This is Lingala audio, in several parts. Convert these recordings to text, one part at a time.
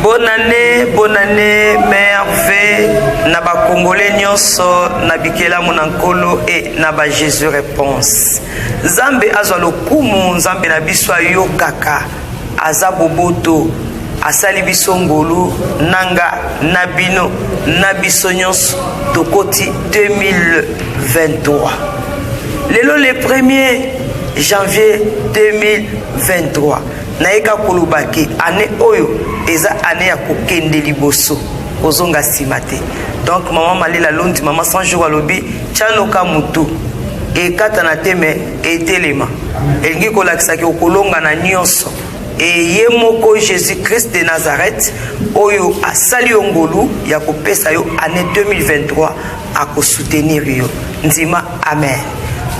Bonne année, bonne année, merveille na ba congolais nyonso na bikelamu na nkolo e na ba Jésus réponse. Nzambe azwa lokumu, Nzambe na biso ayokaka, aza boboto, asali biso ngolu nanga na bino na biso nyonso tokoti 2023. Lelo le 1er janvier 2023 nayeka koloba ke année oyo eza année ya kokende liboso kozonga nsima te. Donc mama Malela Londi, mama 100 jours, alobi tianoka motu ekatana te me etelema, elingi kolakisaki okolonga na nyonso. E ye moko Jésus Christ de Nazareth oyo asali yo ngolu ya kopesa yo année 2023 akosoutenir yo. Ndima amen.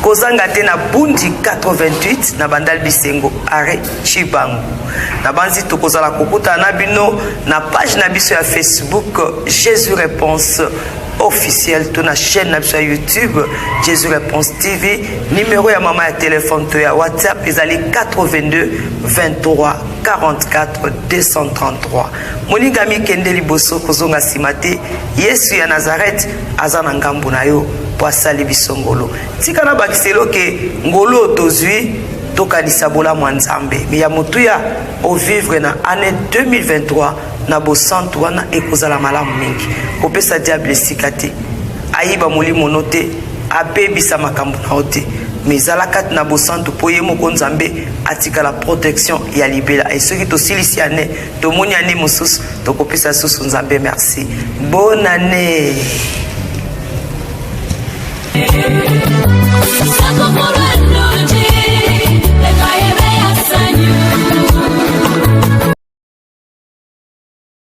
Kozanga te na Bundi 88 na Bandal Bisengo are Chibangu. Nabanzi tokozala kokutana na bino na page na biso ya Facebook Jésus Réponse officiel to na chaîne na biso ya YouTube Jésus Réponse TV. Numero ya mama ya telefone to ya WhatsApp ezali 82 23 44 233. Molingami, kende liboso, kozonga nsima te. Yesu ya Nazareth aza na ngambu na yo mpo asali biso ngolu. Tika na bakiselo ke ngolu oyo tozwi, tokanisa bolamu ya Nzambe. Me ya motuya, ovivre na année 2023 na bosantu, wana ekozala malamu mingi. Kopesa diable esika te ayiba molimo no te, abebisa makambo na yo te, mais ezala kati na bosantu mpo ye moko Nzambe atikala protection ya libela. E soki tosilisi année, tomoni année mosusu, tokopesa susu Nzambe merci. Bonne année.